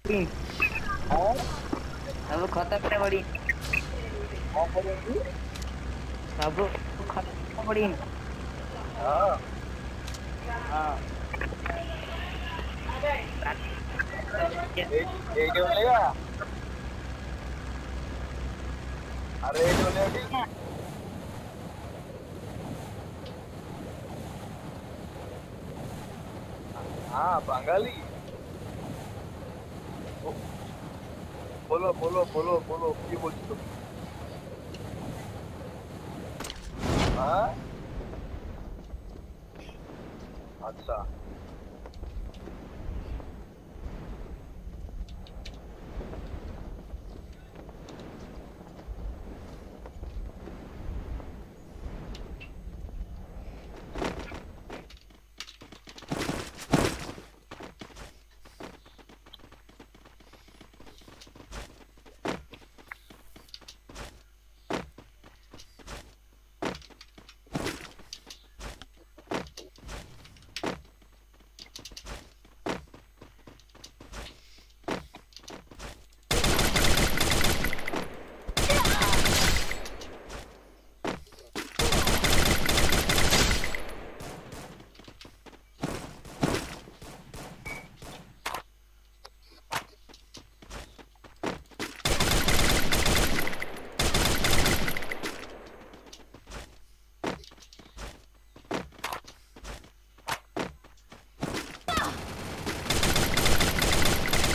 ହଁ। ସବୁ ଖତ ପଡି କଣ କରୁଚୁ? ସବୁ ଖ ପଡିି। ହଁ। ହଁ। ଏଇ ଏଇଠି ଓଲ୍ହେଇବା। ଆରେ ଏଇଠି ଓଲ୍ହେଇବା ଟି। ହଁ ବାଙ୍ଗାଲି। ବୋଲୋ ବୋଲୋ ବୋଲୋ ବୋଲୋ କି ବଲଛ ତୁମେ? ଆଁ ଆଚ୍ଛା।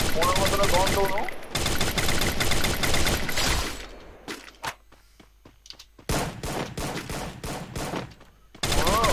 ମୋର ମତର କଣ ଦଉନୁ। ହଁ।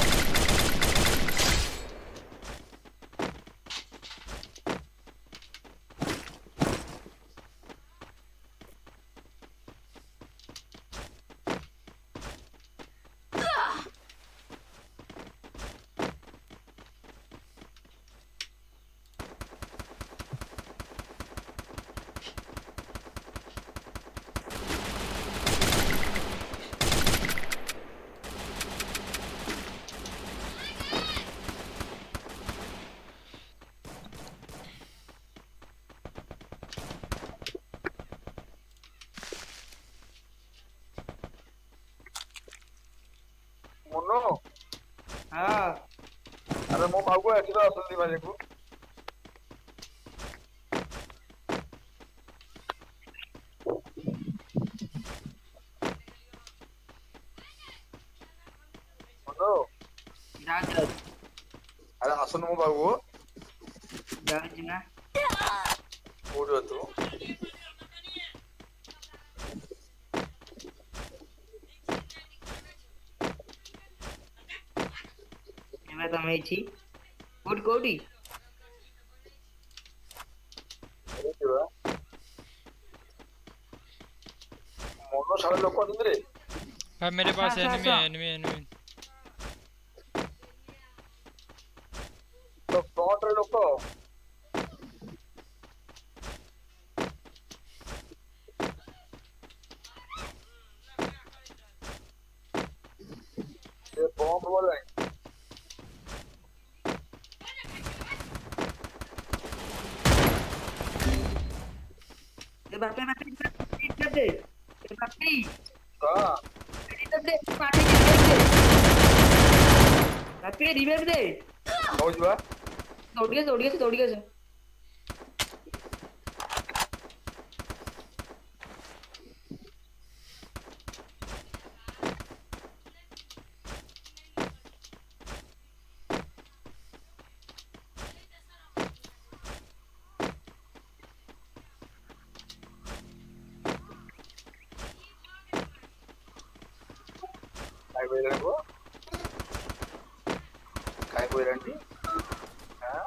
ମୁନୁ ହଁ। ଆରେ ମୋ ପାଖକୁ ଏଠି ତ ଆସନ୍ତି ମାରିବାକୁ। ମୁନୁ ଯାଉଛି ଯାଉଛି ଆରେ ଆସୁନୁ ମୋ ପାଖକୁ। ଯାଉଛି ନା। କୋଉଠି ଅଛୁ? ଏବେ ତମେ ଏଇଠି କୋଉଠି କୋଉଠି? ଏଇଠି ବା। ମନ ସାରା ଲୋକ ଅଛନ୍ତି ରେ। भाई मेरे ଆସ पास ଆସ ଆସ एनिमी है, एनिमी एनिमी। ତ ଫ୍ରଣ୍ଟରେ ଲୋକ। ସେ ବମ୍ବ ଗଲାଣି। ଏ ବାପା ବାପି ଦେ, ଏ ବାପି ହଁ। ରିଭାଇଭ ଦେ, ରିଭାଇଭ ଦେ। ବାପି ରିଭାଇଭ ଦେ। କହୁଛି ବା। ଦୌଡ଼ିକି ଆସ, ଦୌଡ଼ିକି ଆସ, ଦୌଡ଼ିକି ଆସ। କାଇଁ କହିଲାଣି ପୁଅ, କାଇଁ କହିଲାଣି? ଆଁ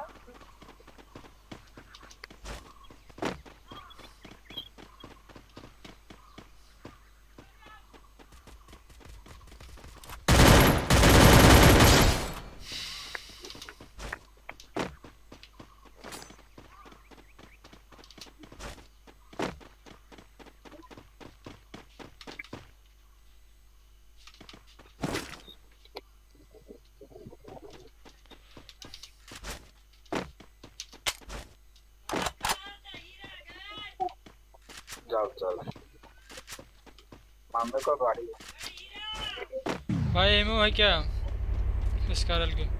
ଚାଲ ଚାଲ। मामे को गाड़ी। भाई एमओ है क्या इस कारल के?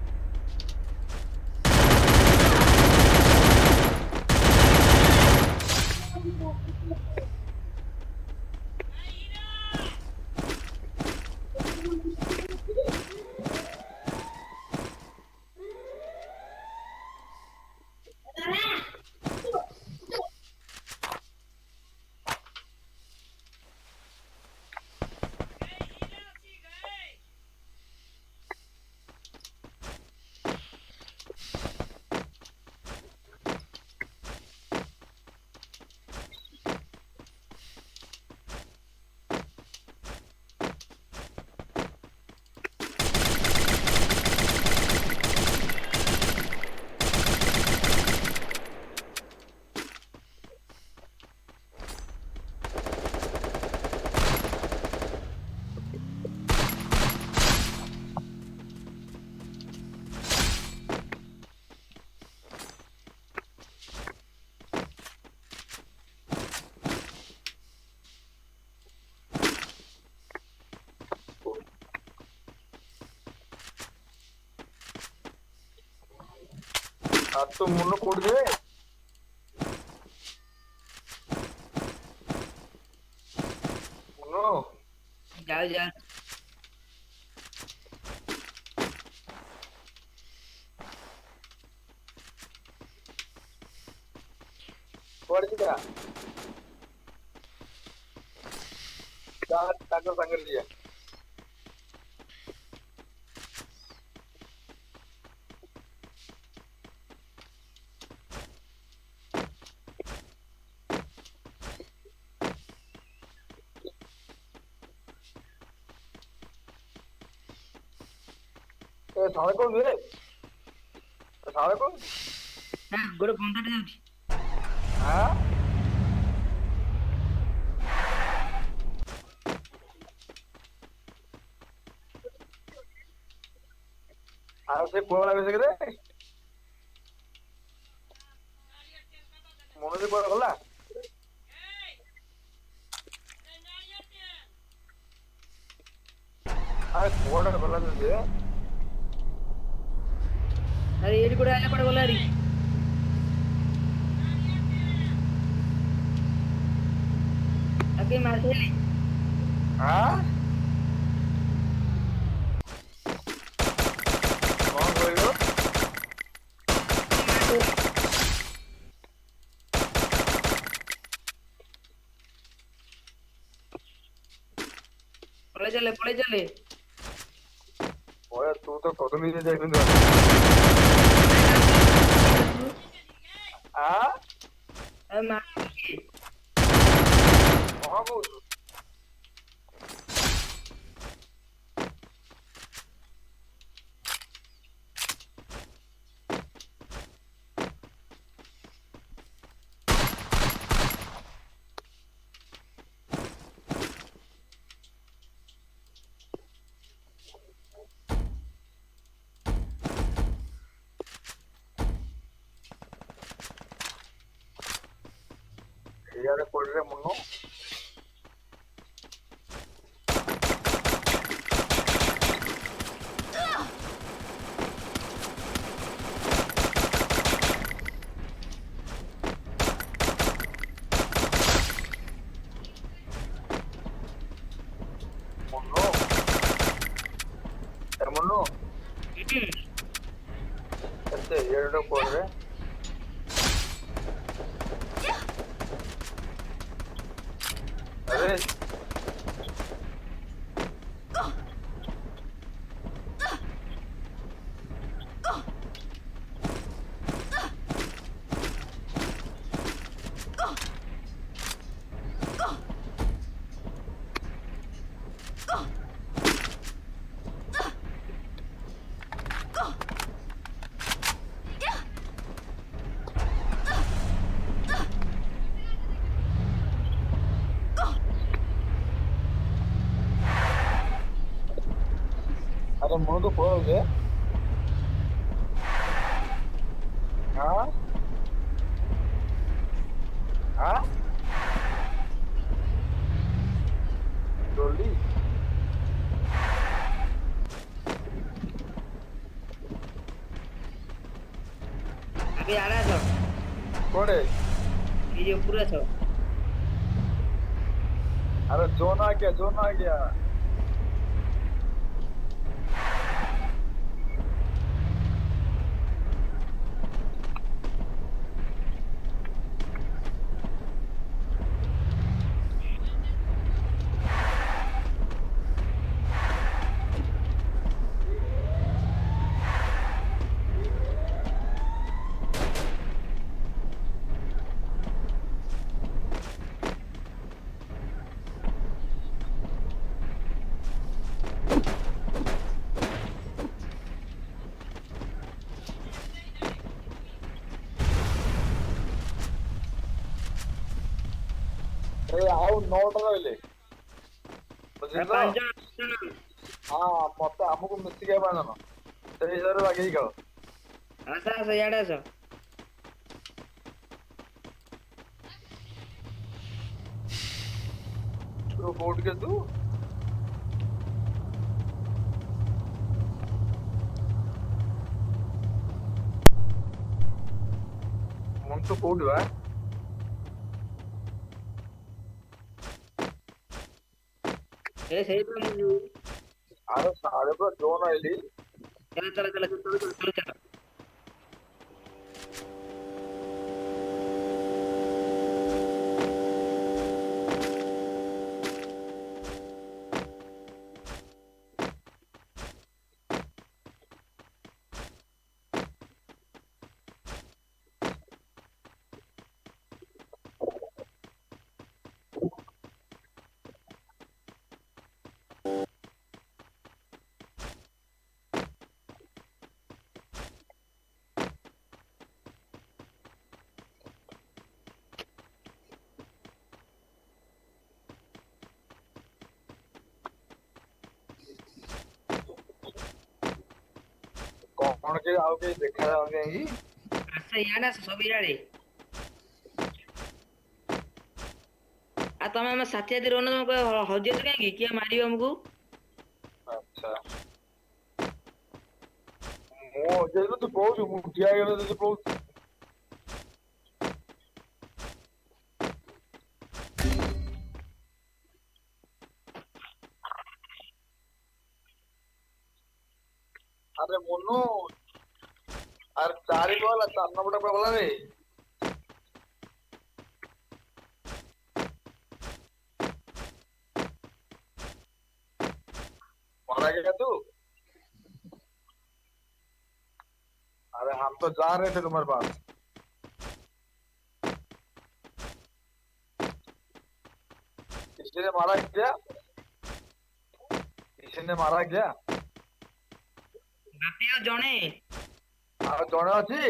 ଆଉ ତୋ ମୁନ କୋଉଠି ରେ? ମୁନ। ଯାଉ ଯାଉ। କୁଆଡେ ଯିବା? ତାଙ୍କ ସାଙ୍ଗରେ ଯିବା। ଏ ସାଳେ କୋଉଠି ରେ? ସାଳେ କୋଉଠି? ନା, ଗୋଟେ ବନ୍ଧାଟେ ଯାଉଛି। ଆଁ, ଆଉ ସେ ପୁଅ ବାଲା ବିଷୟରେ ମନୋଜ କୁଆଡେ ଗଲା? ଆରେ କୁଆଡେ ଗଲା ସେ? ଆରେ ଏଇଠି କୋଉଠି ଆଇଲା, କୁଆଡେ ଗଲା ଭାରି? ଆଉ କେହି ମାରିଦେଲେ? ଆଁ, କଣ କହିଲୁ? ପଳେଇ ଚାଲେ, ପଳେଇ ଚାଲେ। ଓଏ, ତୁ ତ କଦଳୀ ଯାଇଥିଲୁ। ଆ। ଆରେ ମାରିଦେଲେ। କଣ କହୁଛୁ? ଇଆଡେ କୋଉଠି ରେ ମୁନୁ? ମୁନୁ, ଏ ମୁନୁ। ହୁଁ। ଏତେ ଇଆଡେ କୋଉଠି ରେ? ଆରେ। ଆରେ ମୁନୁ, ତୁ କୁଆଡେ ରେ? ଆଁ ଆଁ। ଆବେ ଆଡେ ଆସ। କୁଆଡେ? ଏଇ ଯେ ଉପରେ ଆସ। अरे जोन आ गया, जोन आ गया। ଏ ଆଉ 9ଟା ରହିଲେ, ବୁଝିଲୁ ତ? 5 ଜଣ, 5 ଜଣ। ହଁ, ମତେ ଆମକୁ ମିଶିକି ଆଉ 5 ଜଣ, ସେଇ ହିସାବରେ ବାଗେଇକି ଖେଳ। ଆସ ଆସ, ଇଆଡେ ଆସ। ତୁ କୋଉଠି କି ତୁ? ମଣ୍ଟୁ କୋଉଠି ବା? ଏ ସେଇ ତ ମୁଁ। ଆରେ ସାଢେ ପୁରା ଜୋନ୍ ଆଇଲି। ଚାଲ ଚାଲ ଚାଲ ଚାଲ ଚାଲ ଚାଲ। କଣ କି ଆଉ କେହି ଦେଖା ଯାଉନି କାହିଁକି? ଆସ, ଇଆଡେ ଆସ, ସବୁ ଇଆଡେ। ଆଉ ତମେ ଆମ ସାଥି ସାଥି ରହୁନ, ତମେ ହଜିଯାଉଛ କାହିଁକି? କିଏ ମାରିବ ଆମକୁ? ଆଚ୍ଛା, ମୁଁ ହଜିଯାଇଛି ତୁ କହୁଛୁ? ମୁଁ ଠିଆ ହେଇଗଲେ ତୁ କହୁଛୁ। ଆରେ ମୁନୁ, ଆରେ ଚାରି ଗଲା, 4 ନମ୍ବର ଟା ଗଲା ରେ। मारा गया तू? अरे हम तो जा रहे थे तुम्हारे पास। किसी ने मारा क्या? किसी ने मारा क्या? ବାପି, ଆଉ ଜଣେ। ଆଉ ଜଣେ ଅଛି।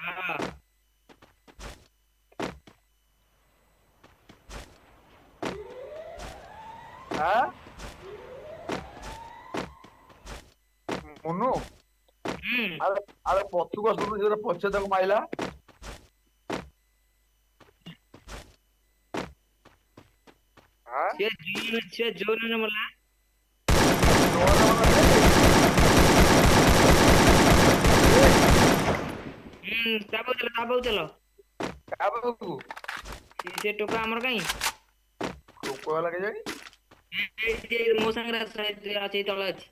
ହଁ। ଆଁ ମୁନୁ। ହୁଁ। ଆରେ ଆରେ, ପଛକୁ ଆସୁନୁ, ସେ ପଛେ ତାକୁ ମାଇଲା। ଆଁ ସିଏ ଜୋନ, ସିଏ ଜୋନରେ ମଲା। ଜୋନରେ ମଲା। ହୁଁ, ତା ପାଖକୁ ଚାଲ, ତା ପାଖକୁ ଚାଲ। କାହା ପାଖକୁ? ସେ ଟୋକା ଆମର କାଇଁ? କୋଉ ଗଲା କେଜାଣି? ଏଇ ମୋ ସାଙ୍ଗରେ ଆସ, ଅଛି, ଏଇ ତଳେ ଅଛି।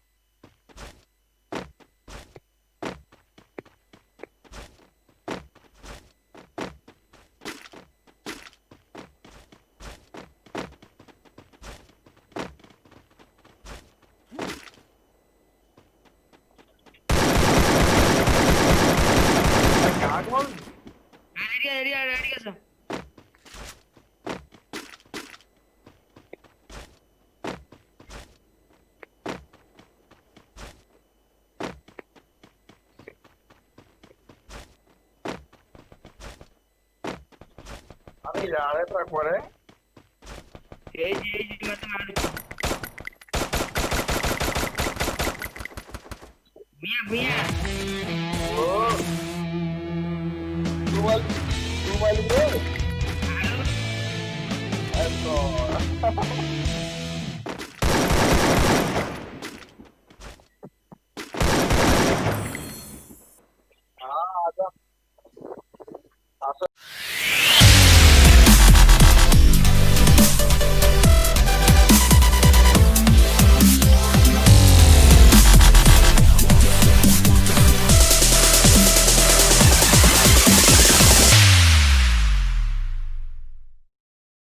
ଆରେ କାହାକୁ ମାରୁଛୁ? ଏଇଠି ଏଇଠି ଏଇଠି ଆସ। ଆରେ ଇଆଡେ ପୁରା କୁଆଡେ? ଏଇଠି ଏଇଠି, ମତେ ମାରୁଛି। ଭୂୟାଁ ଭୂୟାଁ। ଓ, ତୁ ମାଇଲୁ, ତୁ ମାଇଲୁ ରେ।